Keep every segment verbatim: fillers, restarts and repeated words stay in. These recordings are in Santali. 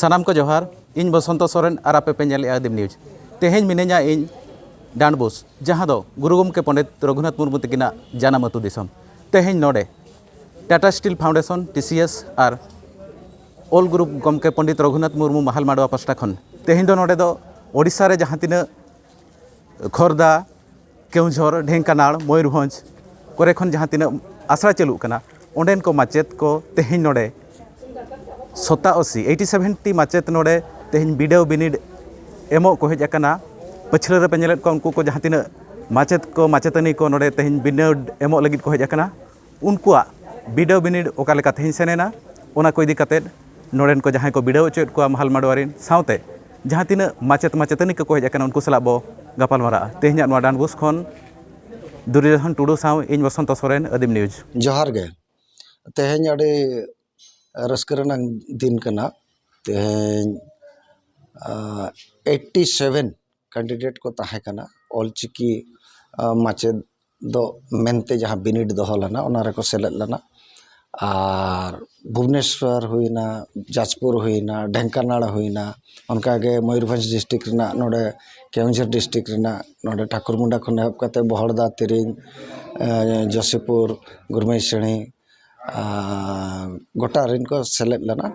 ᱥᱟᱱᱟᱢ ᱠᱚ ᱡᱚᱦᱟᱨ᱾ ᱤᱧ ᱵᱚᱥᱚᱱᱛᱚ ᱥᱚᱨᱮᱱ ᱟᱨ ᱟᱯᱮ ᱯᱮ ᱧᱮᱞᱮᱫᱼᱟ ᱟᱹᱫᱤᱢ ᱱᱤᱭᱩᱡᱽ᱾ ᱛᱮᱦᱮᱧ ᱢᱤᱱᱟᱹᱧᱟ ᱤᱧ ᱰᱟᱸᱰᱵᱳᱥ, ᱡᱟᱦᱟᱸ ᱫᱚ ᱜᱩᱨᱩ ᱜᱚᱢᱠᱮ ᱯᱚᱸᱰᱤᱛ ᱨᱚᱜᱷᱩᱱᱟᱛᱷ ᱢᱩᱨᱢᱩ ᱛᱟᱹᱠᱤᱱᱟᱜ ᱡᱟᱱᱟᱢ ᱟᱹᱛᱩ ᱫᱤᱥᱚᱢ᱾ ᱛᱮᱦᱮᱧ ᱱᱚᱰᱮ Tata steel foundation, T C S R Ol Guru Gomke Pandit Raghunath Murmu ᱢᱟᱦᱟᱞ ᱢᱟᱰᱣᱟ ᱯᱟᱥᱴᱟ ᱠᱷᱚᱱ ᱛᱮᱦᱮᱧ ᱫᱚ ᱱᱚᱰᱮ ᱫᱚ ᱳᱰᱤᱥᱟ ᱨᱮ ᱡᱟᱦᱟᱸ ᱛᱤᱱᱟᱹᱜ ᱠᱷᱚᱨᱫᱟ, ᱠᱮᱣᱡᱷᱚᱨ, ᱰᱷᱮᱝᱠᱟᱱᱟᱲ, ᱢᱚᱭᱩᱨᱵᱷᱚᱸᱡᱽ ᱠᱚᱨᱮ ᱠᱷᱚᱱ ᱡᱟᱦᱟᱸ ᱛᱤᱱᱟᱹᱜ ᱟᱥᱲᱟ ᱪᱟᱹᱞᱩᱜ ᱠᱟᱱᱟ, ᱚᱸᱰᱮᱱ ᱠᱚ ᱢᱟᱪᱮᱫ ᱠᱚ ᱛᱮᱦᱮᱧ ᱱᱚᱰᱮ ᱥᱚᱛᱟᱚᱥᱤ, ᱮᱭᱤᱴᱤ ᱥᱮᱵᱷᱮᱱ ᱴᱤ ᱢᱟᱪᱮᱫ ᱱᱚᱰᱮ ᱛᱮᱦᱮᱧ ᱵᱤᱰᱟᱹᱣ ᱵᱤᱱᱤᱰ ᱮᱢᱚᱜ ᱠᱚ ᱦᱮᱡ ᱟᱠᱟᱱᱟ᱾ ᱯᱟᱹᱪᱷᱞᱟᱹ ᱨᱮᱯᱮ ᱧᱮᱞᱮᱫ ᱠᱚᱣᱟ, ᱩᱱᱠᱩ ᱠᱚ ᱡᱟᱦᱟᱸ ᱛᱤᱱᱟᱹᱜ ᱢᱟᱪᱮᱫ ᱠᱚ ᱢᱟᱪᱮᱛᱟᱹᱱᱤ ᱠᱚ ᱱᱚᱰᱮ ᱛᱮᱦᱮᱧ ᱵᱤᱱᱤᱰ ᱮᱢᱚᱜ ᱞᱟᱹᱜᱤᱫ ᱠᱚ ᱦᱮᱡ ᱟᱠᱟᱱᱟ, ᱩᱱᱠᱩᱣᱟᱜ ᱵᱤᱰᱟᱹᱣ ᱵᱤᱱᱤᱰ ᱚᱠᱟ ᱞᱮᱠᱟ ᱛᱮᱦᱮᱧ ᱥᱮᱱ ᱮᱱᱟ, ᱚᱱᱟ ᱠᱚ ᱤᱫᱤ ᱠᱟᱛᱮᱫ ᱱᱚᱰᱮᱱ ᱠᱚ ᱡᱟᱦᱟᱸᱭ ᱠᱚ ᱵᱤᱰᱟᱹᱣ ᱦᱚᱪᱚᱭᱮᱫ ᱠᱚᱣᱟ ᱢᱟᱦᱟᱞ ᱢᱟᱰᱣᱟ ᱨᱮᱱ, ᱥᱟᱶᱛᱮ ᱡᱟᱦᱟᱸ ᱛᱤᱱᱟᱹᱜ ᱢᱟᱪᱮᱫ ᱢᱟᱪᱮᱛᱟᱹᱱᱤ ᱠᱚᱠᱚ ᱦᱮᱡ ᱟᱠᱟᱱᱟ, ᱩᱱᱠᱩ ᱥᱟᱞᱟᱜ ᱵᱚ ᱜᱟᱯᱟᱞ ᱢᱟᱨᱟᱜᱼᱟ᱾ ᱛᱮᱦᱮᱧᱟᱜ ᱱᱚᱣᱟ ᱰᱟᱸᱰᱵᱳᱥ ᱠᱷᱚᱱ ᱫᱩᱨᱡᱳᱫᱷᱚᱱ ᱴᱩᱰᱩ ᱥᱟᱶ ᱤᱧ ᱵᱚᱥᱚᱱᱛᱚ ᱥᱚᱨᱮᱱ, ᱟᱹᱫᱤᱢ ᱱᱤᱭᱩᱡᱽ᱾ ᱡᱚᱦᱟᱨ ᱜᱮ᱾ ᱛᱮᱦᱮᱧ ᱟᱹᱰᱤ ᱨᱟᱹᱥᱠᱟᱹ ᱨᱮᱱᱟᱜ ᱫᱤᱱ ᱠᱟᱱᱟ᱾ ᱛᱮᱦᱮᱧ ᱮᱭᱤᱴᱤ ᱥᱮᱵᱷᱮᱱ ᱠᱮᱱᱰᱤᱰᱮᱴ ᱠᱚ ᱛᱟᱦᱮᱸ ᱠᱟᱱᱟ ᱚᱞᱪᱤᱠᱤ ᱢᱟᱪᱮᱫ ᱫᱚ ᱢᱮᱱᱛᱮ ᱡᱟᱦᱟᱸ ᱵᱤᱱᱤᱰ ᱫᱚᱦᱚ ᱞᱮᱱᱟ, ᱚᱱᱟ ᱨᱮᱠᱚ ᱥᱮᱞᱮᱫ ᱞᱮᱱᱟ᱾ ᱟᱨ ᱵᱷᱩᱵᱽᱱᱮᱥᱣᱚᱨ ᱦᱩᱭᱱᱟ, ᱡᱟᱡᱽᱯᱩᱨ ᱦᱩᱭᱱᱟ, ᱰᱷᱮᱝᱠᱟᱱᱟᱲ ᱦᱩᱭᱱᱟ, ᱚᱱᱠᱟᱜᱮ ᱢᱚᱭᱩᱨᱵᱷᱚᱸᱡᱽ ᱰᱤᱥᱴᱨᱤᱠᱴ ᱨᱮᱱᱟᱜ ᱱᱚᱰᱮ ᱠᱮᱣᱚᱱᱡᱷᱚᱨ ᱰᱤᱥᱴᱨᱤᱠᱴ ᱨᱮᱱᱟᱜ ᱱᱚᱰᱮ ᱴᱷᱟᱠᱩᱨᱢᱩᱱᱰᱟ ᱠᱷᱚᱱ ᱮᱦᱚᱵ ᱠᱟᱛᱮ ᱵᱚᱦᱚᱲᱫᱟ, ᱛᱤᱨᱤᱝ, ᱮ, ᱡᱚᱥᱤᱯᱩᱨ, ᱜᱩᱨᱢᱟᱹᱭᱥᱤᱬᱤ, ᱟᱨ ᱜᱚᱴᱟ ᱨᱮᱱ ᱠᱚ ᱥᱮᱞᱮᱫ ᱞᱮᱱᱟ᱾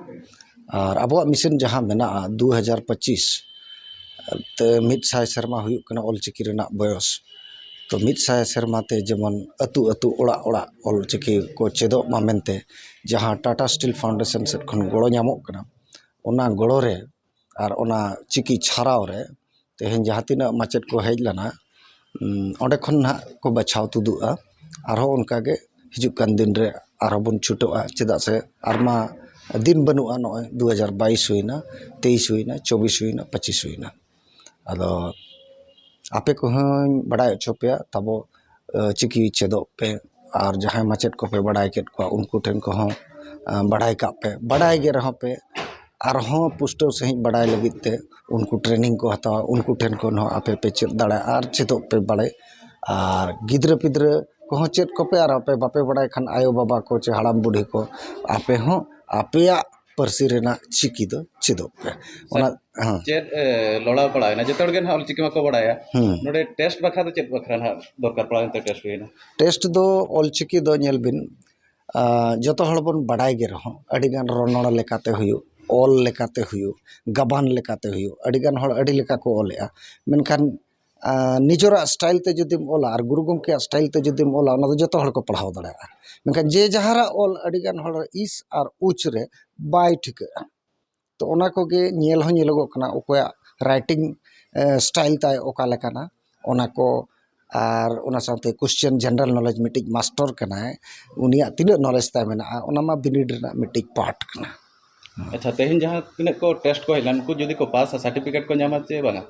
ᱟᱨ ᱟᱵᱚᱣᱟᱜ ᱢᱤᱥᱚᱱ ᱡᱟᱦᱟᱸ ᱢᱮᱱᱟᱜᱼᱟ, ᱫᱩ ᱦᱟᱡᱟᱨ ᱯᱚᱸᱪᱤᱥ ᱛᱮ ᱢᱤᱫ ᱥᱟᱭ ᱥᱮᱨᱢᱟ ᱦᱩᱭᱩᱜ ᱠᱟᱱᱟ ᱚᱞᱪᱤᱠᱤ ᱨᱮᱱᱟᱜ ᱵᱚᱭᱚᱥ᱾ ᱛᱚ ᱢᱤᱫ ᱥᱟᱭ ᱥᱮᱨᱢᱟ ᱛᱮ ᱡᱮᱢᱚᱱ ᱟᱹᱛᱩ ᱟᱹᱛᱩ, ᱚᱲᱟᱜ ᱚᱲᱟᱜ ᱚᱞᱪᱤᱠᱤ ᱠᱚ ᱪᱮᱫᱚᱜ ᱢᱟ ᱢᱮᱱᱛᱮ ᱡᱟᱦᱟᱸ ᱴᱟᱴᱟ ᱥᱴᱤᱞ ᱯᱷᱟᱣᱩᱱᱰᱮᱥᱚᱱ ᱥᱮᱫ ᱠᱷᱚᱱ ᱜᱚᱲᱚ ᱧᱟᱢᱚᱜ ᱠᱟᱱᱟ, ᱚᱱᱟ ᱜᱚᱲᱚ ᱨᱮ ᱟᱨ ᱚᱱᱟ ᱪᱤᱠᱤ ᱪᱷᱟᱨᱟᱣ ᱨᱮ ᱛᱮᱦᱮᱧ ᱡᱟᱦᱟᱸ ᱛᱤᱱᱟᱹᱜ ᱢᱟᱪᱮᱫ ᱠᱚ ᱦᱮᱡ ᱞᱮᱱᱟ, ᱩᱸ, ᱚᱸᱰᱮ ᱠᱷᱚᱱ ᱱᱟᱦᱟᱜ ᱠᱚ ᱵᱟᱪᱷᱟᱣ ᱛᱩᱫᱩᱜᱼᱟ᱾ ᱟᱨᱦᱚᱸ ᱚᱱᱠᱟ ᱜᱮ ᱦᱤᱡᱩᱜ ᱠᱟᱱ ᱫᱤᱱ ᱨᱮ ᱟᱨᱦᱚᱸ ᱵᱚᱱ ᱪᱷᱩᱴᱟᱹᱜᱼᱟ, ᱪᱮᱫᱟᱜ ᱥᱮ ᱟᱨᱢᱟ ᱫᱤᱱ ᱵᱟᱹᱱᱩᱜᱼᱟ᱾ ᱱᱚᱜᱼᱚᱭ ᱫᱩ ᱦᱟᱡᱟᱨ ᱵᱟᱭᱤᱥ ᱦᱩᱭᱱᱟ, ᱛᱮᱭᱤᱥ ᱦᱩᱭᱱᱟ, ᱪᱚᱵᱵᱤᱥ ᱦᱩᱭᱱᱟ, ᱯᱚᱸᱪᱤᱥ ᱦᱩᱭᱱᱟ᱾ ᱟᱫᱚ ᱟᱯᱮ ᱠᱚᱦᱚᱸᱧ ᱵᱟᱰᱟᱭ ᱦᱚᱪᱚ ᱯᱮᱭᱟ, ᱛᱟᱵᱚ, ᱮ, ᱪᱤᱠᱤ ᱪᱮᱫᱚᱜ ᱯᱮ᱾ ᱟᱨ ᱡᱟᱦᱟᱸᱭ ᱢᱟᱪᱮᱫ ᱠᱚᱯᱮ ᱵᱟᱰᱟᱭ ᱠᱮᱫ ᱠᱚᱣᱟ, ᱩᱱᱠᱩ ᱴᱷᱮᱱ ᱠᱚᱦᱚᱸ, ᱮ, ᱵᱟᱰᱟᱭ ᱠᱟᱜ ᱯᱮ᱾ ᱵᱟᱰᱟᱭ ᱜᱮ ᱨᱮᱦᱚᱸ ᱯᱮ, ᱟᱨᱦᱚᱸ ᱯᱩᱥᱴᱟᱹᱣ ᱥᱟᱺᱦᱤᱡ ᱵᱟᱰᱟᱭ ᱞᱟᱹᱜᱤᱫ ᱛᱮ ᱩᱱᱠᱩ ᱴᱨᱮᱱᱤᱝ ᱠᱚ ᱦᱟᱛᱟᱣᱟ, ᱩᱱᱠᱩ ᱴᱷᱮᱱ ᱠᱷᱚᱱ ᱦᱚᱸ ᱟᱯᱮ ᱯᱮ ᱪᱮᱫ ᱫᱟᱲᱮᱭᱟᱜᱼᱟ ᱟᱨ ᱪᱮᱫᱚᱜ ᱯᱮ ᱵᱟᱲᱮ᱾ ᱟᱨ ᱜᱤᱫᱽᱨᱟᱹ ᱯᱤᱫᱽᱨᱟᱹ ᱠᱚᱦᱚᱸ ᱪᱮᱫ ᱠᱚᱯᱮ, ᱟᱨ ᱟᱯᱮ ᱵᱟᱯᱮ ᱵᱟᱲᱟᱭ ᱠᱷᱟᱱ ᱟᱭᱳᱼᱵᱟᱵᱟ ᱠᱚ ᱪᱮ ᱦᱟᱲᱟᱢ ᱵᱩᱰᱷᱤ ᱠᱚ, ᱟᱯᱮ ᱦᱚᱸ ᱟᱯᱮᱭᱟᱜ ᱯᱟᱹᱨᱥᱤ ᱨᱮᱱᱟᱜ ᱪᱤᱠᱤ ᱫᱚ ᱪᱮᱫᱚᱜ ᱯᱮ᱾ ᱚᱱᱟ ᱦᱮᱸ᱾ ᱪᱮᱫ ᱮ, ᱞᱚᱲᱟᱣ ᱯᱟᱲᱟᱣᱮᱱᱟ? ᱡᱚᱛᱚ ᱦᱚᱲ ᱜᱮ ᱱᱟᱦᱟᱜ ᱚᱞᱪᱤᱠᱤ ᱢᱟᱠᱚ ᱵᱟᱲᱟᱭᱟ᱾ ᱦᱩᱸ᱾ ᱱᱚᱰᱮ ᱴᱮᱥᱴ ᱵᱟᱠᱷᱨᱟ ᱫᱚ ᱪᱮᱫ ᱵᱟᱠᱷᱨᱟ ᱱᱟᱦᱟᱜ ᱫᱚᱨᱠᱟᱨ ᱯᱟᱲᱟᱣᱮᱱ ᱛᱮ ᱴᱮᱥᱴ ᱦᱩᱭᱮᱱᱟ? ᱴᱮᱥᱴ ᱫᱚ ᱚᱞᱪᱤᱠᱤ ᱫᱚ ᱧᱮᱞ ᱵᱤᱱ, ᱟ, ᱡᱚᱛᱚ ᱦᱚᱲ ᱵᱚᱱ ᱵᱟᱰᱟᱭ ᱜᱮ ᱨᱮᱦᱚᱸ, ᱟᱹᱰᱤᱜᱟᱱ ᱨᱚᱱᱚᱲ ᱞᱮᱠᱟᱛᱮ ᱦᱩᱭᱩᱜ, ᱚᱞ ᱞᱮᱠᱟᱛᱮ ᱦᱩᱭᱩᱜ, ᱜᱟᱵᱟᱱ ᱞᱮᱠᱟᱛᱮ ᱦᱩᱭᱩᱜ, ᱟᱹᱰᱤᱜᱟᱱ ᱦᱚᱲ ᱟᱹᱰᱤ ᱞᱮᱠᱟ ᱠᱚ ᱚᱞᱮᱜᱼᱟ᱾ ᱢᱮᱱᱠᱷᱟᱱ ᱟ, ᱱᱤᱡᱮᱨᱟᱜ ᱥᱴᱟᱭᱤᱞ ᱛᱮ ᱡᱩᱫᱤᱢ ᱚᱞᱟ ᱟᱨ ᱜᱩᱨᱩ ᱜᱚᱢᱠᱮᱭᱟᱜ ᱥᱴᱟᱭᱤᱞ ᱛᱮ ᱡᱩᱫᱤᱢ ᱚᱞᱟ, ᱚᱱᱟ ᱫᱚ ᱡᱚᱛᱚ ᱦᱚᱲ ᱠᱚ ᱯᱟᱲᱦᱟᱣ ᱫᱟᱲᱮᱭᱟᱜᱼᱟ᱾ ᱢᱮᱱᱠᱷᱟᱱ ᱡᱮ ᱡᱟᱦᱟᱨᱟᱜ ᱚᱞ ᱟᱹᱰᱤᱜᱟᱱ ᱦᱚᱲ ᱤᱥ ᱟᱨ ᱩᱪ ᱨᱮ ᱵᱟᱭ ᱴᱷᱤᱠᱟᱹᱜᱼᱟ᱾ ᱛᱚ, ᱚᱱᱟ ᱠᱚᱜᱮ ᱧᱮᱞ ᱦᱚᱸ ᱧᱮᱞᱚᱜᱚᱜ ᱠᱟᱱᱟ, ᱚᱠᱚᱭᱟᱜ ᱨᱟᱭᱴᱤᱝ, ᱮ, ᱥᱴᱟᱭᱤᱞ ᱛᱟᱭ ᱚᱠᱟ ᱞᱮᱠᱟᱱᱟ, ᱚᱱᱟ ᱠᱚ᱾ ᱟᱨ ᱚᱱᱟ ᱥᱟᱶᱛᱮ ᱠᱚᱥᱪᱮᱱ ᱡᱮᱱᱟᱨᱮᱞ ᱱᱚᱞᱮᱡᱽ ᱢᱤᱫᱴᱤᱡ ᱢᱟᱥᱴᱚᱨ ᱠᱟᱱᱟᱭ, ᱩᱱᱤᱭᱟᱜ ᱛᱤᱱᱟᱹᱜ ᱱᱚᱞᱮᱡᱽ ᱛᱟᱭ ᱢᱮᱱᱟᱜᱼᱟ, ᱚᱱᱟ ᱢᱟ ᱵᱤᱱᱤᱰ ᱨᱮᱱᱟᱜ ᱢᱤᱫᱴᱤᱡ ᱯᱟᱨᱴ ᱠᱟᱱᱟ᱾ ᱟᱪᱪᱷᱟ, ᱛᱮᱦᱮᱧ ᱡᱟᱦᱟᱸ ᱛᱤᱱᱟᱹᱜ ᱠᱚ ᱴᱮᱥᱴ ᱠᱚ ᱦᱮᱡ ᱞᱮᱱ, ᱩᱱᱠᱩ ᱡᱩᱫᱤ ᱠᱚ ᱯᱟᱥᱟ, ᱥᱟᱨᱴᱤᱯᱷᱤᱠᱮᱴ ᱠᱚ ᱧᱟᱢᱟ ᱪᱮ ᱵᱟᱝᱟ?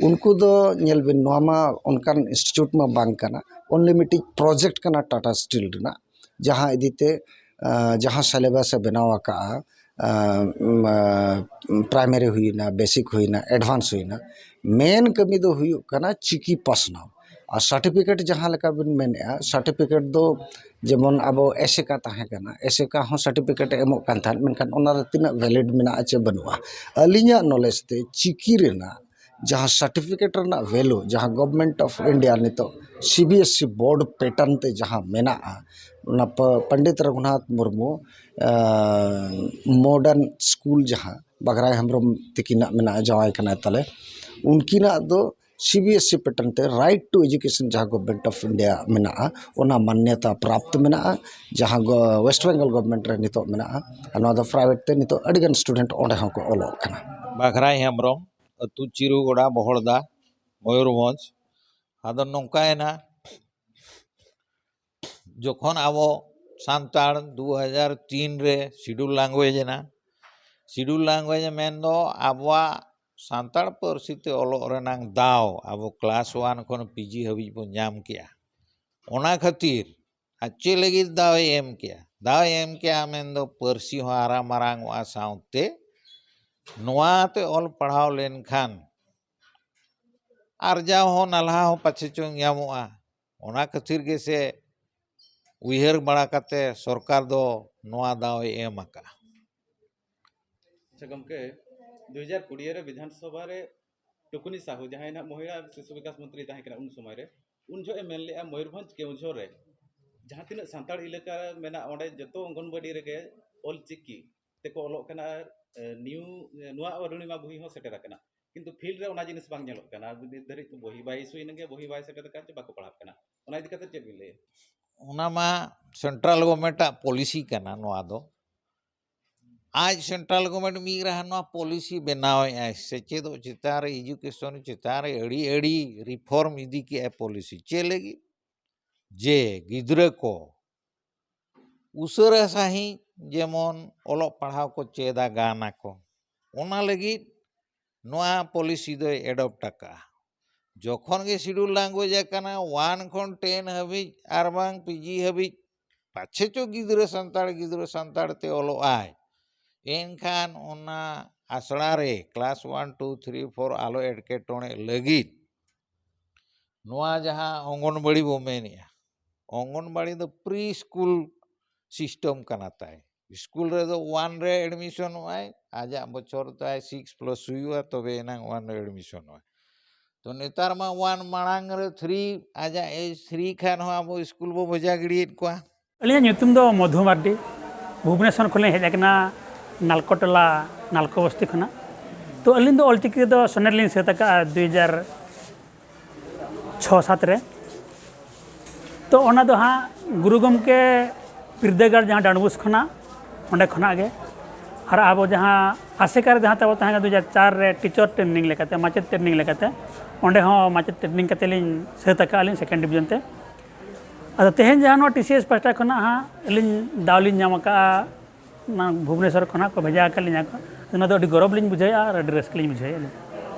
ᱩᱱᱠᱩ ᱫᱚ ᱧᱮᱞ ᱵᱤᱱ, ᱱᱚᱣᱟ ᱢᱟ ᱚᱱᱠᱟᱱ ᱤᱱᱥᱴᱤᱴᱤᱭᱩᱴ ᱢᱟ ᱵᱟᱝ ᱠᱟᱱᱟ, ᱚᱱᱞᱤ ᱢᱤᱫᱴᱤᱡ ᱯᱨᱚᱡᱮᱠᱴ ᱠᱟᱱᱟ ᱴᱟᱴᱟ ᱥᱴᱤᱞ ᱨᱮᱱᱟᱜ, ᱡᱟᱦᱟᱸ ᱤᱫᱤᱛᱮ, ᱟ, ᱡᱟᱦᱟᱸ ᱥᱤᱞᱮᱵᱟᱥ ᱮ ᱵᱮᱱᱟᱣ ᱟᱠᱟᱜᱼᱟ, ᱟ, ᱩᱢ, ᱟ, ᱯᱨᱟᱭᱢᱟᱨᱤ ᱦᱩᱭᱱᱟ, ᱵᱮᱥᱤᱠ ᱦᱩᱭᱱᱟ, ᱮᱰᱵᱷᱟᱱᱥ ᱦᱩᱭᱱᱟ, ᱢᱮᱱ ᱠᱟᱹᱢᱤ ᱫᱚ ᱦᱩᱭᱩᱜ ᱠᱟᱱᱟ ᱪᱤᱠᱤ ᱯᱟᱥᱱᱟᱣ᱾ ᱟᱨ ᱥᱟᱨᱴᱤᱯᱷᱤᱠᱮᱴ ᱡᱟᱦᱟᱸ ᱞᱮᱠᱟ ᱵᱤᱱ ᱢᱮᱱᱮᱫᱼᱟ, ᱥᱟᱨᱴᱤᱯᱷᱤᱠᱮᱴ ᱫᱚ ᱡᱮᱢᱚᱱ ᱟᱵᱚ ᱮᱥᱮᱠᱟ ᱛᱟᱦᱮᱸ ᱠᱟᱱᱟ, ᱮᱥᱮᱠᱟ ᱦᱚᱸ ᱥᱟᱨᱴᱤᱯᱷᱤᱠᱮᱴ ᱮ ᱮᱢᱚᱜ ᱠᱟᱱ ᱛᱟᱦᱮᱸᱫ, ᱢᱮᱱᱠᱷᱟᱱ ᱚᱱᱟᱨᱮ ᱛᱤᱱᱟᱹᱜ ᱵᱷᱮᱞᱤᱰ ᱢᱮᱱᱟᱜᱼᱟ ᱪᱮ ᱵᱟᱹᱱᱩᱜᱼᱟ? ᱟᱹᱞᱤᱧᱟᱜ ᱱᱚᱞᱮᱡᱽ ᱛᱮ ᱪᱤᱠᱤ ᱨᱮᱱᱟᱜ ᱡᱟᱦᱟᱸ ᱥᱟᱨᱴᱤᱯᱷᱤᱠᱮᱴ ᱨᱮᱱᱟᱜ ᱵᱷᱮᱞᱩ, ᱡᱟᱦᱟᱸ ᱜᱚᱵᱷᱢᱮᱱᱴ ᱚᱯᱷ ᱤᱱᱰᱤᱭᱟ ᱱᱤᱛᱚᱜ C B S E board pattern ᱛᱮ ᱡᱟᱦᱟᱸ ᱢᱮᱱᱟᱜᱼᱟ, ᱚᱱᱟ ᱯᱚ-, ᱯᱚᱱᱰᱤᱛ ᱨᱚᱜᱷᱩᱱᱟᱛᱷ ᱢᱩᱨᱢᱩ, ᱟᱸ, ᱢᱚᱰᱟᱨᱱ ᱥᱠᱩᱞ ᱡᱟᱦᱟᱸ ᱵᱟᱜᱷᱨᱟᱭ ᱦᱮᱢᱵᱨᱚᱢ ᱛᱤᱠᱤᱱᱟᱜ ᱢᱮᱱᱟᱜᱼᱟ, ᱡᱟᱶᱟᱭ ᱠᱟᱱᱟᱭ ᱛᱟᱞᱮ, ᱩᱱᱠᱤᱱᱟᱜ ᱫᱚ C B S E pattern ᱛᱮ ᱨᱟᱭᱤᱴ ᱴᱩ ᱮᱡᱩᱠᱮᱥᱚᱱ ᱡᱟᱦᱟᱸ ᱜᱚᱵᱷᱢᱮᱱᱴ ᱚᱯᱷ ᱤᱱᱰᱤᱭᱟ ᱢᱮᱱᱟᱜᱼᱟ, ᱚᱱᱟ ᱢᱟᱱᱱᱚᱛᱟ ᱯᱨᱟᱯᱛ ᱢᱮᱱᱟᱜᱼᱟ, ᱡᱟᱦᱟᱸ ᱜᱚ-, ᱣᱮᱥᱴ ᱵᱮᱝᱜᱚᱞ ᱜᱚᱵᱷᱢᱮᱱᱴ ᱨᱮ ᱱᱤᱛᱚᱜ ᱢᱮᱱᱟᱜᱼᱟ᱾ ᱟᱨ ᱱᱚᱣᱟ ᱫᱚ ᱯᱨᱟᱭᱵᱷᱮᱴ ᱛᱮ ᱱᱤᱛᱚᱜ ᱟᱹᱰᱤᱜᱟᱱ ᱥᱴᱩᱰᱮᱱᱴ ᱚᱸᱰᱮ ᱦᱚᱸᱠᱚ ᱚᱞᱚᱜ ᱠᱟᱱᱟ᱾ ᱵᱟᱜᱷᱨᱟᱭ ᱦᱮᱢᱵᱨᱚᱢ, ᱟᱹᱛᱩ ᱪᱤᱨᱩᱜᱚᱲᱟ, ᱵᱚᱦᱚᱲᱫᱟ, ᱢᱚᱭᱩᱨᱵᱷᱚᱸᱡᱽ᱾ ᱟᱫᱚ ᱱᱚᱝᱠᱟᱭᱮᱱᱟ, ᱡᱚᱠᱷᱚᱱ ᱟᱵᱚ ᱥᱟᱱᱛᱟᱲ ᱫᱩ ᱦᱟᱡᱟᱨ ᱛᱤᱱ ᱨᱮ ᱥᱤᱰᱩᱞ ᱞᱟᱝᱜᱩᱭᱮᱡᱽ ᱮᱱᱟ, ᱥᱤᱰᱩᱞ ᱞᱟᱝᱜᱩᱭᱮᱡᱽ ᱢᱮᱱᱫᱚ ᱟᱵᱚᱣᱟᱜ ᱥᱟᱱᱛᱟᱲ ᱯᱟᱹᱨᱥᱤ ᱛᱮ ᱚᱞᱚᱜ ᱨᱮᱱᱟᱝ ᱫᱟᱣ ᱟᱵᱚ ᱠᱞᱟᱥ ᱚᱣᱟᱱ ᱠᱷᱚᱱ ᱯᱤ ᱡᱤ ᱦᱟᱹᱵᱤᱡ ᱵᱚᱱ ᱧᱟᱢ ᱠᱮᱜᱼᱟ᱾ ᱚᱱᱟ ᱠᱷᱟᱹᱛᱤᱨ ᱟᱨ ᱪᱮᱫ ᱞᱟᱹᱜᱤᱫ ᱫᱟᱣ ᱮ ᱮᱢ ᱠᱮᱜᱼᱟ? ᱫᱟᱣ ᱮ ᱮᱢ ᱠᱮᱜᱼᱟ ᱢᱮᱱᱫᱚ ᱯᱟᱹᱨᱥᱤ ᱦᱚᱸ ᱦᱟᱨᱟ ᱢᱟᱨᱟᱝ ᱚᱜᱼᱟ, ᱥᱟᱶᱛᱮ ᱱᱚᱣᱟ ᱛᱮ ᱚᱞ ᱯᱟᱲᱦᱟᱣ ᱞᱮᱱᱠᱷᱟᱱ ᱟᱨᱡᱟᱣ ᱦᱚᱸ ᱱᱟᱞᱦᱟ ᱦᱚᱸ ᱯᱟᱪᱷᱮ ᱪᱚᱝ ᱧᱟᱢᱚᱜᱼᱟ᱾ ᱚᱱᱟ ᱠᱷᱟᱹᱛᱤᱨ ᱜᱮᱥᱮ ᱩᱭᱦᱟᱹᱨ ᱵᱟᱲᱟ ᱠᱟᱛᱮ ᱥᱚᱨᱠᱟᱨ ᱫᱚ ᱱᱚᱣᱟ ᱫᱟᱣ ᱮ ᱮᱢ ᱟᱠᱟᱫᱼᱟ᱾ ᱜᱚᱢᱠᱮ, ᱫᱩ ᱦᱟᱡᱟᱨ ᱠᱩᱲᱤ ᱨᱮ ᱵᱤᱫᱷᱟᱱ ᱥᱚᱵᱷᱟ ᱨᱮ ᱴᱩᱠᱩᱱᱤ ᱥᱟᱦᱩ, ᱡᱟᱦᱟᱸᱭ ᱱᱟᱜ ᱢᱚᱦᱤᱞᱟ ᱥᱤᱥᱩ ᱵᱤᱠᱟᱥ ᱢᱚᱱᱛᱨᱤ ᱛᱟᱦᱮᱸ ᱠᱟᱱᱟ ᱩᱱ ᱥᱚᱢᱚᱭ ᱨᱮ, ᱩᱱ ᱡᱚᱦᱚᱜ ᱮ ᱢᱮᱱ ᱞᱮᱫᱼᱟ, ᱢᱚᱭᱩᱨᱵᱷᱚᱸᱡᱽ ᱠᱮᱣᱡᱷᱚᱨ ᱨᱮ ᱡᱟᱦᱟᱸ ᱛᱤᱱᱟᱹᱜ ᱥᱟᱱᱛᱟᱲ ᱮᱞᱟᱠᱟ ᱢᱮᱱᱟᱜ, ᱚᱸᱰᱮ ᱡᱚᱛᱚ ᱚᱝᱜᱚᱱᱵᱟᱲᱤ ᱨᱮᱜᱮ ᱚᱞ ᱪᱤᱠᱤ ᱛᱮᱠᱚ ᱚᱞᱚᱜ ᱠᱟᱱᱟ᱾ ᱟᱨ, ᱮ, ᱱᱤᱭᱩ, ᱮ, ᱱᱚᱣᱟ ᱚᱨᱩᱬᱤᱢᱟ ᱵᱳᱦᱤ ᱦᱚᱸ ᱥᱮᱴᱮᱨ ᱟᱠᱟᱱᱟ, ᱠᱤᱱᱛᱩ ᱯᱷᱤᱞᱰ ᱨᱮ ᱚᱱᱟ ᱡᱤᱱᱤᱥ ᱵᱟᱝ ᱧᱮᱞᱚᱜ ᱠᱟᱱᱟ᱾ ᱱᱤᱛ ᱫᱷᱟᱹᱨᱤᱡ ᱛᱮ ᱵᱳᱦᱤ ᱵᱟᱭ ᱤᱥᱩᱭᱮᱱ ᱜᱮ, ᱵᱳᱦᱤ ᱵᱟᱭ ᱥᱮᱴᱮᱨ ᱟᱠᱟᱱ ᱪᱮ ᱵᱟᱠᱚ ᱯᱟᱲᱦᱟᱜ ᱠᱟᱱᱟ᱾ ᱚᱱᱟ ᱤᱫᱤ ᱠᱟᱛᱮ ᱪᱮᱫ ᱵᱤᱱ ᱞᱟᱹᱭᱟ? ᱚᱱᱟ ᱢᱟ ᱥᱮᱱᱴᱨᱟᱞ ᱜᱚᱵᱷᱚᱨᱱᱢᱮᱱᱴ ᱟᱜ ᱯᱚᱞᱤᱥᱤ ᱠᱟᱱᱟ ᱱᱚᱣᱟ ᱫᱚ᱾ ᱟᱡ ᱥᱮᱱᱴᱨᱟᱞ ᱜᱚᱵᱷᱚᱨᱱᱢᱮᱱᱴ ᱢᱤᱫ ᱨᱟᱦᱟ ᱱᱚᱣᱟ ᱯᱚᱞᱤᱥᱤ ᱵᱮᱱᱟᱣᱮᱫᱼᱟᱭ, ᱥᱮᱪᱮᱫᱚᱜ ᱪᱮᱛᱟᱱ ᱨᱮ, ᱮᱡᱩᱠᱮᱥᱚᱱ ᱪᱮᱛᱟᱱ ᱨᱮ ᱟᱹᱰᱤ ᱟᱹᱰᱤ ᱨᱤᱯᱷᱚᱨᱢ ᱤᱫᱤ ᱠᱮᱫᱼᱟᱭ ᱯᱚᱞᱤᱥᱤ᱾ ᱪᱮᱫ ᱞᱟᱹᱜᱤᱫ? ᱡᱮ ᱜᱤᱫᱽᱨᱟᱹ ᱠᱚ ᱩᱥᱟᱹᱨᱟ ᱥᱟᱺᱦᱤᱡ ᱡᱮᱢᱚᱱ ᱚᱞᱚᱜ ᱯᱟᱲᱦᱟᱣ ᱠᱚ ᱪᱮᱫᱟ, ᱜᱟᱱ ᱟᱠᱚ, ᱚᱱᱟ ᱞᱟᱹᱜᱤᱫ ᱱᱚᱣᱟ ᱯᱚᱞᱤᱥᱤ ᱫᱚᱭ ᱮᱰᱚᱯᱴ ᱟᱠᱟᱫᱼᱟ᱾ ᱡᱚᱠᱷᱚᱱ ᱜᱮ ᱥᱤᱰᱩᱞ ᱞᱮᱝᱜᱩᱭᱮᱡᱽ ᱟᱠᱟᱱᱟ, ᱳᱣᱟᱱ ᱠᱷᱚᱱ ᱴᱮᱱ ᱦᱟᱹᱵᱤᱡ ᱟᱨ ᱵᱟᱝ ᱯᱤᱡᱤ ᱦᱟᱹᱵᱤᱡ, ᱯᱟᱪᱷᱮ ᱪᱚ ᱜᱤᱫᱽᱨᱟᱹ ᱥᱟᱱᱛᱟᱲ, ᱜᱤᱫᱽᱨᱟᱹ ᱥᱟᱱᱛᱟᱲ ᱛᱮ ᱚᱞᱚᱜ ᱟᱭ, ᱮᱱᱠᱷᱟᱱ ᱚᱱᱟ ᱟᱥᱲᱟ ᱨᱮ class one, two, three, four ᱟᱞᱚ ᱮᱴᱠᱮᱴᱚᱬᱮ ᱞᱟᱹᱜᱤᱫ ᱱᱚᱣᱟ ᱡᱟᱦᱟᱸ ᱚᱝᱜᱚᱱᱵᱟᱲᱤ ᱵᱚ ᱢᱮᱱᱮᱜᱼᱟ, ᱚᱝᱜᱚᱱᱵᱟᱲᱤ ᱫᱚ ᱯᱨᱤ ᱥᱠᱩᱞ ᱥᱤᱥᱴᱮᱢ ᱠᱟᱱᱟ ᱛᱟᱭ᱾ ᱥᱠᱩᱞ ᱨᱮᱫᱚ ᱳᱣᱟᱱ ᱨᱮ ᱮᱰᱢᱤᱥᱚᱱᱚᱜ ᱟᱭ, ᱟᱡᱟᱜ ᱵᱚᱪᱷᱚᱨ ᱛᱟᱭ ᱥᱤᱠᱥ ᱯᱞᱟᱥ ᱦᱩᱭᱩᱜᱼᱟ, ᱛᱚᱵᱮ ᱮᱱᱟᱝ ᱳᱣᱟᱱ ᱨᱮ ᱮᱰᱢᱤᱥᱚᱱᱚᱜ ᱟᱭ᱾ ᱛᱚ ᱱᱮᱛᱟᱨ ᱢᱟ ᱳᱣᱟᱱ ᱢᱟᱲᱟᱝ ᱨᱮ ᱛᱷᱨᱤ, ᱟᱡᱟᱜ ᱮᱡᱽ ᱛᱷᱨᱤ ᱠᱷᱟᱱ ᱦᱚᱸ ᱟᱵᱚ ᱥᱠᱩᱞ ᱵᱚ ᱵᱷᱮᱡᱟ ᱜᱤᱰᱤᱭᱮᱫ ᱠᱚᱣᱟ᱾ ᱟᱹᱞᱤᱧᱟᱜ ᱧᱩᱛᱩᱢ ᱫᱚ ᱢᱚᱫᱷᱩ ᱢᱟᱨᱰᱤ᱾ ᱵᱷᱩᱵᱽᱱᱮᱥᱚᱨ ᱠᱷᱚᱱ ᱞᱤᱧ ᱦᱮᱡ ᱟᱠᱟᱱᱟ, ᱱᱟᱞᱠᱚ ᱴᱚᱞᱟ, ᱱᱟᱞᱠᱚ ᱵᱚᱥᱛᱤ ᱠᱷᱚᱱᱟᱜ᱾ ᱛᱚ ᱟᱹᱞᱤᱧ ᱫᱚ ᱚᱞᱪᱤᱠᱤ ᱨᱮᱫᱚ ᱥᱚᱱᱮᱨ ᱞᱤᱧ ᱥᱟᱹᱛ ᱟᱠᱟᱫᱼᱟ ᱫᱩᱭ ᱦᱟᱡᱟᱨ ᱪᱷᱚ ᱥᱟᱛ ᱨᱮ᱾ ᱛᱚ ᱚᱱᱟ ᱫᱚ ᱦᱟᱸᱜ ᱜᱩᱨᱩ ᱜᱚᱢᱠᱮ ᱵᱤᱨᱫᱟᱹᱜᱟᱲ ᱡᱟᱦᱟᱸ ᱰᱟᱸᱰᱵᱩᱥ ᱠᱷᱚᱱᱟᱜ, ᱚᱸᱰᱮ ᱠᱷᱚᱱᱟᱜ ᱜᱮ᱾ ᱟᱨ ᱟᱵᱚ ᱡᱟᱦᱟᱸ ᱟᱥᱮᱠᱟ ᱨᱮ ᱡᱟᱦᱟᱸ ᱛᱟᱵᱚ ᱛᱟᱦᱮᱸ ᱠᱟᱱᱟ ᱫᱩ ᱦᱟᱡᱟᱨ ᱪᱟᱨ ᱨᱮ ᱴᱤᱪᱟᱨ ᱴᱨᱮᱱᱤᱝ ᱞᱮᱠᱟᱛᱮ, ᱢᱟᱪᱮᱫ ᱴᱨᱮᱱᱤᱝ ᱞᱮᱠᱟᱛᱮ, ᱚᱸᱰᱮ ᱦᱚᱸ ᱢᱟᱪᱮᱫ ᱴᱨᱮᱱᱤᱝ ᱠᱟᱛᱮ ᱞᱤᱧ ᱥᱟᱹᱛ ᱟᱠᱟᱫᱼᱟ ᱞᱤᱧ ᱥᱮᱠᱮᱱᱰ ᱰᱤᱵᱷᱤᱡᱚᱱ ᱛᱮ᱾ ᱟᱫᱚ ᱛᱮᱦᱮᱧ ᱡᱟᱦᱟᱸ ᱱᱚᱣᱟ ᱴᱤ ᱥᱤ ᱮᱥ ᱯᱟᱦᱴᱟ ᱠᱷᱚᱱᱟᱜ ᱦᱟᱸᱜ ᱟᱹᱞᱤᱧ ᱫᱟᱣ ᱞᱤᱧ ᱧᱟᱢ ᱟᱠᱟᱫᱼᱟ, ᱚᱱᱟ ᱵᱷᱩᱵᱽᱱᱮᱥᱚᱨ ᱠᱷᱚᱱᱟᱜ ᱠᱚ ᱵᱷᱮᱡᱟ ᱟᱠᱟᱫ ᱞᱤᱧᱟ ᱠᱚ, ᱚᱱᱟ ᱫᱚ ᱟᱹᱰᱤ ᱜᱚᱨᱚᱵᱽ ᱞᱤᱧ ᱵᱩᱡᱷᱟᱹᱣᱮᱫᱼᱟ ᱟᱨ ᱟᱹᱰᱤ ᱨᱟᱹᱥᱠᱟᱹ ᱞᱤᱧ ᱵᱩᱡᱷᱟᱹᱣᱮᱫᱼᱟ ᱞᱤᱧ᱾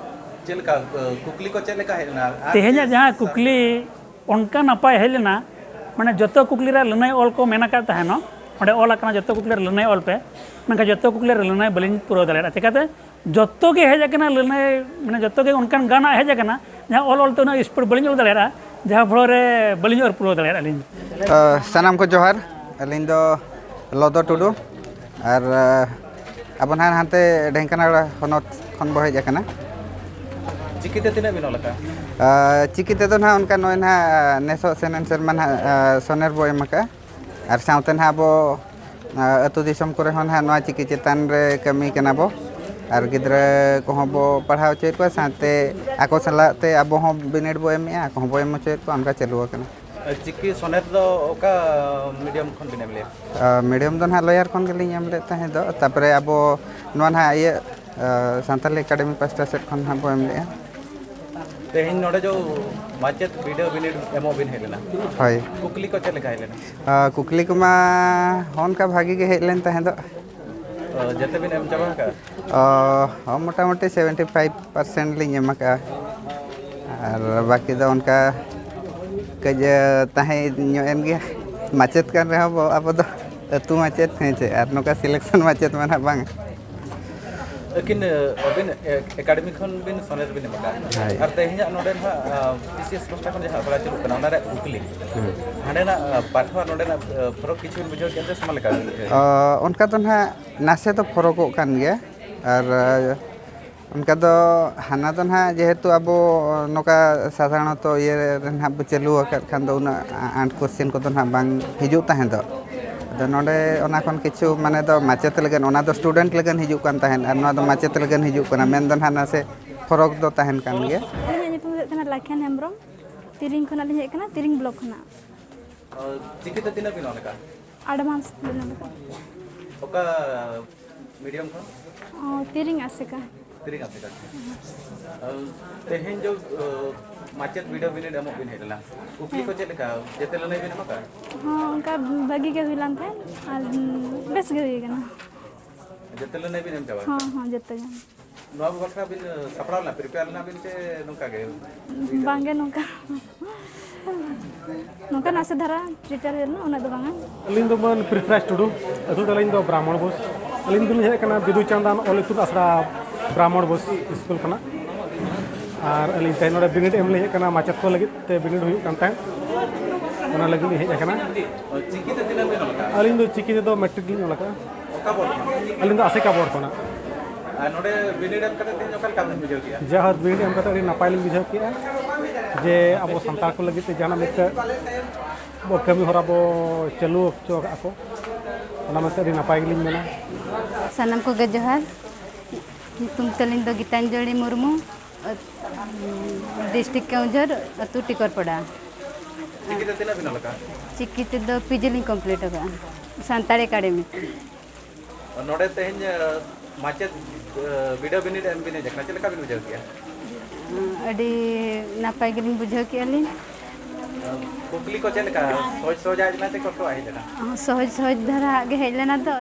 ᱪᱮᱫ ᱞᱮᱠᱟ, ᱟᱹ, ᱠᱩᱠᱞᱤ ᱠᱚ ᱪᱮᱫ ᱞᱮᱠᱟ ᱦᱮᱡ ᱞᱮᱱᱟ? ᱟᱨ ᱛᱮᱦᱮᱧᱟᱜ ᱪᱮᱫ ᱡᱟᱦᱟᱸ ᱥᱟᱨ- ᱠᱩᱠᱞᱤ ᱚᱱᱠᱟ ᱱᱟᱯᱟᱭ ᱦᱮᱡ ᱞᱮᱱᱟ, ᱢᱟᱱᱮ ᱡᱚᱛᱚ ᱠᱩᱠᱞᱤ ᱨᱮ ᱞᱟᱹᱱᱟᱹᱭ ᱚᱞ ᱠᱚ ᱢᱮᱱ ᱟᱠᱟᱫ ᱛᱟᱦᱮᱱᱚᱜ, ᱚᱸᱰᱮ ᱚᱞ ᱟᱠᱟᱱᱟ ᱡᱚᱛᱚ ᱠᱩᱠᱞᱤ ᱨᱮ ᱞᱟᱹᱱᱟᱹᱭ ᱚᱞ ᱯᱮ, ᱢᱮᱱᱠᱷᱟᱱ ᱡᱚᱛᱚ ᱠᱩᱠᱞᱤ ᱨᱮ ᱞᱟᱹᱱᱟᱹᱭ ᱵᱟᱹᱞᱤᱧ ᱯᱩᱨᱟᱹᱣ ᱫᱟᱲᱮᱭᱟᱫᱟ᱾ ᱪᱤᱠᱟᱹᱛᱮ? ᱡᱚᱛᱚ ᱜᱮ ᱦᱮᱡ ᱟᱠᱟᱱᱟ ᱞᱟᱹᱱᱟᱹᱭ, ᱢᱟᱱᱮ ᱡᱚᱛᱚ ᱜᱮ ᱚᱱᱠᱟᱱ ᱜᱟᱱᱟᱜ ᱦᱮᱡ ᱟᱠᱟᱱᱟ, ᱡᱟᱦᱟᱸ ᱚᱞ ᱚᱞ ᱛᱮ ᱩᱱᱟᱹᱜ ᱥᱯᱤᱰ ᱵᱟᱹᱞᱤᱧ ᱚᱞ ᱫᱟᱲᱮᱭᱟᱫᱟ, ᱡᱟᱦᱟᱸ ᱯᱷᱚᱞᱚ ᱨᱮ ᱵᱟᱹᱞᱤᱧ ᱚᱞ ᱯᱩᱨᱟᱹᱣ ᱫᱟᱲᱮᱭᱟᱫᱟ ᱞᱤᱧ᱾ ᱛᱚ, ᱥᱟᱱᱟᱢ ᱠᱚ ᱡᱚᱦᱟᱨ᱾ ᱟᱹᱞᱤᱧ ᱫᱚ ᱞᱚᱫᱚ ᱴᱩᱰᱩ, ᱟᱨ, ᱟᱸ, ᱟᱵᱚ ᱱᱟᱦᱟᱜ ᱦᱟᱱᱛᱮ ᱰᱷᱮᱝᱠᱟᱱᱟᱲᱟ ᱦᱚᱱᱚᱛ ᱠᱷᱚᱱ ᱵᱚ ᱦᱮᱡ ᱟᱠᱟᱱᱟ᱾ ᱪᱤᱠᱤ ᱛᱮ ᱛᱤᱱᱟᱹᱜ ᱵᱤᱱ ᱚᱞ ᱟᱠᱟᱫᱼᱟ? ᱟᱨ ᱪᱤᱠᱤ ᱛᱮᱫᱚ ᱱᱟᱦᱟᱜ ᱚᱱᱠᱟ ᱱᱚᱜᱼᱚᱭ ᱱᱟᱦᱟᱜ ᱱᱮᱥᱚᱜ ᱥᱮᱱᱮᱱ ᱥᱮᱨᱢᱟ ᱱᱟᱦᱟᱜ, ᱟᱨ ᱥᱚᱱᱮᱨ ᱵᱚ ᱮᱢ ᱟᱠᱟᱫᱼᱟ᱾ ᱟᱨ ᱥᱟᱶᱛᱮ ᱱᱟᱦᱟᱜ ᱟᱵᱚ, ᱟᱨ ᱟᱹᱛᱩ ᱫᱤᱥᱚᱢ ᱠᱚᱨᱮ ᱦᱚᱸ ᱱᱟᱦᱟᱜ ᱱᱚᱣᱟ ᱪᱤᱠᱤ ᱪᱮᱛᱟᱱ ᱨᱮ ᱠᱟᱹᱢᱤ ᱠᱟᱱᱟ ᱵᱚ᱾ ᱟᱨ ᱜᱤᱫᱽᱨᱟᱹ ᱠᱚᱦᱚᱸ ᱵᱚ ᱯᱟᱲᱦᱟᱣ ᱦᱚᱪᱚᱭᱮᱫ ᱠᱚᱣᱟ, ᱥᱟᱶᱛᱮ ᱟᱠᱚ ᱥᱟᱞᱟᱜ ᱛᱮ ᱟᱵᱚ ᱦᱚᱸ ᱵᱤᱱᱤᱰ ᱵᱚ ᱮᱢᱮᱫᱼᱟ, ᱟᱠᱚ ᱦᱚᱸ ᱵᱚ ᱮᱢ ᱦᱚᱪᱚᱭᱮᱫ ᱠᱚᱣᱟ, ᱚᱱᱠᱟ ᱪᱟᱹᱞᱩ ᱟᱠᱟᱱᱟ᱾ ᱪᱤᱠᱤ ᱥᱚᱱᱮᱨ ᱫᱚ ᱚᱠᱟ ᱢᱤᱰᱤᱭᱟᱢ ᱠᱷᱚᱱ ᱵᱤᱱ ᱮᱢ ᱞᱮᱫᱼᱟ? ᱟᱨ ᱢᱤᱰᱤᱭᱟᱢ ᱫᱚ ᱱᱟᱦᱟᱜ ᱞᱚᱭᱟᱨ ᱠᱷᱚᱱ ᱜᱮᱞᱤᱧ ᱮᱢ ᱞᱮᱫ ᱛᱟᱦᱮᱸ ᱫᱚ᱾ ᱛᱟᱨᱯᱚᱨᱮ ᱟᱵᱚ ᱱᱚᱣᱟ ᱱᱟᱦᱟᱜ ᱤᱭᱟᱹ, ᱟᱨ ᱥᱟᱱᱛᱟᱞᱤ ᱮᱠᱟᱰᱮᱢᱤ ᱯᱟᱥᱴᱟ ᱥᱮᱫ ᱠᱷᱚᱱ ᱱᱟᱦᱟᱜ ᱵᱚ ᱮᱢ ᱞᱮᱫᱼᱟ᱾ ᱛᱮᱦᱮᱧ ᱱᱚᱰᱮ ᱡᱚ ᱢᱟᱪᱮᱫ ᱵᱤᱰᱟᱹᱣ ᱵᱤᱱᱤᱰ ᱮᱢᱚᱜ ᱵᱤᱱ ᱦᱮᱡ ᱞᱮᱱᱟ᱾ ᱦᱳᱭ᱾ ᱠᱩᱠᱞᱤ ᱠᱚ ᱪᱮᱫ ᱞᱮᱠᱟ ᱦᱮᱡ ᱞᱮᱱᱟ? ᱟᱨ ᱠᱩᱠᱞᱤ ᱠᱚᱢᱟ ᱚᱱᱠᱟ ᱵᱷᱟᱜᱤ ᱜᱮ ᱦᱮᱡ ᱞᱮᱱ ᱛᱟᱦᱮᱸ ᱫᱚ᱾ ᱚ, ᱡᱚᱛᱚ ᱵᱤᱱ ᱮᱢ ᱪᱟᱵᱟ ᱟᱠᱟᱫᱼᱟ? ᱚ, ᱦᱚᱸ, ᱢᱚᱴᱟᱢᱩᱴᱤ ᱥᱮᱵᱷᱮᱱᱴᱤ ᱯᱷᱟᱭᱤᱵᱷ ᱯᱟᱨᱥᱮᱱᱴ ᱞᱤᱧ ᱮᱢ ᱟᱠᱟᱫᱼᱟ᱾ ᱟᱨ ᱵᱟᱹᱠᱤ ᱫᱚ ᱚᱱᱠᱟ ᱠᱟᱹᱡ, ᱮ, ᱛᱟᱦᱮᱸ ᱧᱚᱜ ᱮᱱ ᱜᱮᱭᱟ᱾ ᱢᱟᱪᱮᱫ ᱠᱟᱱ ᱨᱮᱦᱚᱸ ᱵᱚ, ᱟᱵᱚ ᱫᱚ ᱟᱹᱛᱩ ᱢᱟᱪᱮᱫ, ᱦᱮᱸ ᱪᱮ, ᱟᱨ ᱱᱚᱝᱠᱟ ᱥᱤᱞᱮᱠᱥᱚᱱ ᱢᱟᱪᱮᱫ ᱢᱟ ᱱᱟᱦᱟᱜ ᱵᱟᱝ᱾ ᱟᱹᱠᱤᱱ, ᱟᱹᱵᱤᱱ, ᱮ-, ᱮᱠᱟᱰᱮᱢᱤ ᱠᱷᱚᱱ ᱵᱤᱱ ᱥᱚᱱᱮᱨ ᱵᱤᱱ ᱮᱢ ᱟᱠᱟᱫᱼᱟ᱾ ᱦᱳᱭ᱾ ᱟᱨ ᱛᱮᱦᱮᱧᱟᱜ ᱱᱚᱰᱮ ᱱᱟᱦᱟᱜ, ᱟ, ᱯᱤ ᱥᱤ ᱮᱥ ᱯᱟᱥᱴᱟ ᱠᱷᱚᱱ ᱡᱟᱦᱟᱸ ᱟᱠᱷᱲᱟ ᱪᱟᱹᱞᱩᱜ ᱠᱟᱱᱟ, ᱚᱱᱟ ᱨᱮᱭᱟᱜ ᱠᱩᱠᱞᱤ᱾ ᱦᱩᱸ᱾ ᱦᱟᱸᱰᱮᱱᱟᱜ, ᱟ, ᱯᱟᱴᱷᱚ ᱟᱨ ᱱᱚᱰᱮᱱᱟᱜ, ᱟ, ᱯᱷᱚᱨᱚᱠ ᱠᱤᱪᱷᱩ ᱵᱤᱱ ᱵᱩᱡᱷᱟᱹᱣ ᱠᱮᱫ ᱛᱮ ᱥᱮ ᱚᱱᱟ ᱞᱮᱠᱟ ᱵᱤᱱ ᱵᱩᱡᱷᱟᱹᱣ? ᱟ, ᱚᱱᱠᱟ ᱫᱚ ᱱᱟᱦᱟᱜ ᱱᱟᱥᱮ ᱫᱚ ᱯᱷᱚᱨᱚᱠᱚᱜ ᱠᱟᱱ ᱜᱮᱭᱟ᱾ ᱟᱨ, ᱟ, ᱚᱱᱠᱟ ᱫᱚ ᱦᱟᱱᱟ ᱫᱚ ᱱᱟᱦᱟᱜ ᱡᱮᱦᱮᱛᱩ ᱟᱵᱚ ᱱᱚᱝᱠᱟ ᱥᱟᱫᱷᱟᱨᱚᱱᱚᱛᱚ ᱤᱭᱟᱹ ᱨᱮ ᱱᱟᱦᱟᱜ ᱵᱚ ᱪᱟᱹᱞᱩ ᱟᱠᱟᱫ ᱠᱷᱟᱱ ᱫᱚ ᱩᱱᱟᱹᱜ ᱟᱸᱴ ᱠᱚᱥᱪᱮᱱ ᱠᱚᱫᱚ ᱱᱟᱦᱟᱜ ᱵᱟᱝ ᱦᱤᱡᱩᱜ ᱛᱟᱦᱮᱸ ᱫᱚ᱾ ᱟᱫᱚ ᱱᱚᱰᱮ ᱚᱱᱟ ᱠᱷᱚᱱ ᱠᱤᱪᱷᱩ ᱢᱟᱱᱮ ᱫᱚ ᱢᱟᱪᱮᱫ ᱞᱟᱹᱜᱤᱫ, ᱚᱱᱟ ᱫᱚ ᱥᱴᱩᱰᱮᱱᱴ ᱞᱟᱹᱜᱤᱫ ᱦᱤᱡᱩᱜ ᱠᱟᱱ ᱛᱟᱦᱮᱸᱫ ᱟᱨ ᱱᱚᱣᱟ ᱫᱚ ᱢᱟᱪᱮᱫ ᱞᱟᱹᱜᱤᱫ ᱦᱤᱡᱩᱜ ᱠᱟᱱᱟ, ᱢᱮᱱ ᱫᱚ ᱱᱟᱦᱟᱜ ᱱᱟᱥᱮ ᱯᱷᱚᱨᱚᱠ ᱫᱚ ᱛᱟᱦᱮᱱ ᱠᱟᱱ ᱜᱮᱭᱟ᱾ ᱟᱹᱞᱤᱧᱟᱜ ᱧᱩᱛᱩᱢ ᱫᱚ ᱦᱩᱭᱩᱜ ᱠᱟᱱᱟ ᱞᱟᱠᱷᱮᱱ ᱦᱮᱢᱵᱨᱚᱢ, ᱛᱤᱨᱤᱝ ᱠᱷᱚᱱᱟᱜ ᱞᱤᱧ ᱦᱮᱡ ᱠᱟᱱᱟ, ᱛᱤᱨᱤᱝ ᱵᱞᱚᱠ ᱠᱷᱚᱱᱟᱜ᱾ ᱚ, ᱪᱤᱠᱤᱛᱮ ᱛᱤᱱᱟᱹᱜ ᱵᱤᱱ ᱚᱞ ᱟᱠᱟᱫᱼᱟ? ᱟᱰᱵᱷᱟᱱᱥ ᱵᱤᱱ ᱚᱞ ᱟᱠᱟᱫᱼᱟ᱾ ᱚᱠᱟ ᱢᱤᱰᱤᱭᱟᱢ ᱠᱷᱚᱱ? ᱚ, ᱛᱤᱨᱤᱝ ᱟᱥᱮᱠᱟ᱾ ᱛᱤᱨᱤᱝ ᱟᱥᱮᱠᱟ᱾ ᱟᱨ ᱛᱮᱦᱮᱧ ᱡᱚ, ᱚ, ᱢᱟᱪᱮᱫ ᱵᱤᱰᱟᱹᱣ ᱵᱤᱱᱤᱰ ᱮᱢᱚᱜ ᱵᱤᱱ ᱦᱮᱡ ᱞᱮᱱᱟ, ᱠᱩᱠᱞᱤ ᱠᱚ ᱦᱮᱸ᱾ ᱪᱮᱫ ᱞᱮᱠᱟ? ᱡᱮᱛᱮ ᱞᱟᱹᱱᱟᱹᱭ ᱵᱤᱱ ᱮᱢ ᱟᱠᱟᱫᱼᱟ? ᱦᱚᱸ, ᱚᱱᱠᱟ ᱵᱷᱟᱹᱜᱤ ᱜᱮ ᱦᱩᱭ ᱞᱮᱱ ᱛᱟᱦᱮᱸᱫ ᱟᱨ, ᱩᱸ, ᱵᱮᱥ ᱜᱮ ᱦᱩᱭ ᱟᱠᱟᱱᱟ᱾ ᱡᱮᱛᱮ ᱞᱟᱹᱱᱟᱹᱭ ᱵᱤᱱ ᱮᱢ ᱪᱟᱵᱟ ᱦᱚᱸ, ᱟᱠᱟᱫᱼᱟ? ᱦᱚᱸ, ᱡᱚᱛᱚ ᱜᱮ᱾ ᱱᱚᱣᱟ ᱠᱚ ᱵᱟᱠᱷᱨᱟ ᱵᱤᱱ, ᱮ, ᱥᱟᱯᱲᱟᱣ ᱞᱮᱱᱟ, ᱯᱨᱤᱯᱮᱭᱟᱨ ᱞᱮᱱᱟ ᱵᱤᱱ ᱥᱮ ᱱᱚᱝᱠᱟ ᱜᱮ? ᱵᱟᱝᱜᱮ, ᱱᱚᱝᱠᱟ, ᱱᱚᱝᱠᱟ ᱱᱟᱥᱮ ᱫᱷᱟᱨᱟ ᱯᱨᱤᱯᱮᱭᱟᱨ ᱦᱩᱭ ᱞᱮᱱᱟ, ᱩᱱᱟᱹᱜ ᱫᱚ ᱵᱟᱝᱟ᱾ ᱟᱹᱞᱤᱧ ᱫᱚ ᱢᱟᱹᱱ ᱯᱨᱤᱛᱷᱵᱤᱨᱟᱡᱽ ᱴᱩᱰᱩ, ᱟᱹᱛᱩ ᱛᱟᱹᱞᱤᱧ ᱫᱚ ᱵᱨᱟᱦᱢᱚᱬ ᱵᱳᱥ᱾ ᱟᱹᱞᱤᱧ ᱫᱚᱞᱤᱧ ᱦᱮᱡ ᱟᱠᱟᱱᱟ ᱵᱤᱫᱩ ᱪᱟᱸᱫᱟᱱ ᱚᱞ ᱤᱛᱩᱱ ᱟᱥᱲᱟ ᱵᱨᱟᱦᱢᱚᱬ ᱵᱳᱥ ᱥᱠᱩᱞ ᱠᱷᱚᱱᱟᱜ᱾ ᱟᱨ ᱟᱹᱞᱤᱧ ᱛᱮᱦᱮᱧ ᱱᱚᱰᱮ ᱵᱤᱱᱤᱰ ᱮᱢ ᱞᱤᱧ ᱦᱮᱡ ᱟᱠᱟᱱᱟ, ᱢᱟᱪᱮᱫ ᱠᱚ ᱞᱟᱹᱜᱤᱫ ᱛᱮ ᱵᱤᱱᱤᱰ ᱦᱩᱭᱩᱜ ᱠᱟᱱ ᱛᱟᱦᱮᱸᱫ, ᱚᱱᱟ ᱞᱟᱹᱜᱤᱫ ᱞᱤᱧ ᱦᱮᱡ ᱟᱠᱟᱱᱟ᱾ ᱪᱤᱠᱤ ᱛᱮ ᱛᱤᱱᱟᱹᱜ ᱵᱤᱱ ᱚᱞ ᱟᱠᱟᱫᱼᱟ? ᱟᱹᱞᱤᱧ ᱫᱚ ᱪᱤᱠᱤ ᱛᱮᱫᱚ ᱢᱮᱴᱨᱤᱠ ᱞᱤᱧ ᱚᱞ ᱟᱠᱟᱫᱼᱟ᱾ ᱚᱠᱟ ᱵᱚᱨᱰ ᱠᱷᱚᱱᱟᱜ? ᱟᱹᱞᱤᱧ ᱫᱚ ᱟᱥᱮᱠᱟ ᱵᱚᱨᱰ ᱠᱷᱚᱱᱟᱜ᱾ ᱟᱨ ᱱᱚᱰᱮ ᱵᱤᱱᱤᱰ ᱮᱢ ᱠᱟᱛᱮ ᱛᱮᱦᱮᱧ ᱚᱠᱟ ᱞᱮᱠᱟ ᱵᱤᱱ ᱵᱩᱡᱷᱟᱹᱣ ᱠᱮᱜᱼᱟ? ᱡᱟᱦᱟᱸ ᱵᱤᱱᱤᱰ ᱮᱢ ᱠᱟᱛᱮ ᱟᱹᱰᱤ ᱱᱟᱯᱟᱭ ᱞᱤᱧ ᱵᱩᱡᱷᱟᱹᱣ ᱠᱮᱜᱼᱟ, ᱡᱮ ᱟᱵᱚ ᱥᱟᱱᱛᱟᱲ ᱠᱚ ᱞᱟᱹᱜᱤᱫ ᱛᱮ ᱡᱟᱦᱟᱱᱟᱜ ᱢᱤᱫᱴᱮᱱ ᱵᱚ ᱠᱟᱹᱢᱤ ᱦᱚᱨᱟ ᱵᱚ ᱪᱟᱹᱞᱩ ᱦᱚᱪᱚ ᱟᱠᱟᱫ ᱠᱚ, ᱚᱱᱟ ᱢᱮᱱᱛᱮ ᱟᱹᱰᱤ ᱱᱟᱯᱟᱭ ᱜᱮᱞᱤᱧ ᱢᱮᱱᱟ᱾ ᱥᱟᱱᱟᱢ ᱠᱚᱜᱮ ᱡᱚᱦᱟᱨ᱾ ᱧᱩᱛᱩᱢ ᱛᱟᱹᱞᱤᱧ ᱫᱚ ᱜᱤᱛᱟᱧᱡᱚᱞᱤ ᱢᱩᱨᱢᱩ, ᱟᱹᱛ-, ᱰᱤᱥᱴᱨᱤᱠᱴ ᱠᱮᱣᱚᱱᱡᱷᱚᱨ, ᱟᱹᱛᱩ ᱴᱤᱠᱚᱨᱯᱟᱲᱟ᱾ ᱪᱤᱠᱤ ᱛᱮ ᱛᱤᱱᱟᱹᱜ ᱵᱤᱱ ᱚᱞ ᱟᱠᱟᱫᱼᱟ? ᱪᱤᱠᱤ ᱛᱮᱫᱚ ᱯᱤᱡᱤ ᱞᱤᱧ ᱠᱚᱢᱯᱞᱤᱴ ᱟᱠᱟᱫᱼᱟ, ᱥᱟᱱᱛᱟᱲᱤ ᱮᱠᱟᱰᱮᱢᱤ ᱛᱮ᱾ ᱱᱚᱰᱮ ᱛᱮᱦᱮᱧ, ᱟᱸ, ᱢᱟᱪᱮᱫ, ᱟᱸ, ᱵᱤᱰᱟᱹᱣ ᱵᱤᱱᱤᱰ ᱮᱢ ᱵᱤᱱ ᱦᱮᱡ ᱟᱠᱟᱱᱟ, ᱪᱮᱫ ᱞᱮᱠᱟ ᱵᱤᱱ ᱵᱩᱡᱷᱟᱹᱣ ᱠᱮᱜᱼᱟ? ᱟᱹᱰᱤ ᱱᱟᱯᱟᱭ ᱜᱮᱞᱤᱧ ᱵᱩᱡᱷᱟᱹᱣ ᱠᱮᱜᱼᱟ ᱞᱤᱧ᱾ ᱟᱸ, ᱠᱩᱠᱞᱤ ᱠᱚ ᱪᱮᱫ ᱞᱮᱠᱟ? ᱥᱚᱦᱚᱡᱽ ᱥᱚᱦᱚᱡᱟᱜ ᱦᱮᱡ ᱞᱮᱱᱟ ᱥᱮ ᱠᱚᱥᱴᱚᱣᱟᱜ ᱦᱮᱡ ᱞᱮᱱᱟ? ᱥᱚᱦᱚᱡᱽ ᱥᱚᱦᱚᱡᱽ ᱫᱷᱟᱨᱟ ᱜᱮ ᱦᱮᱡ ᱞᱮᱱᱟ ᱛᱚ᱾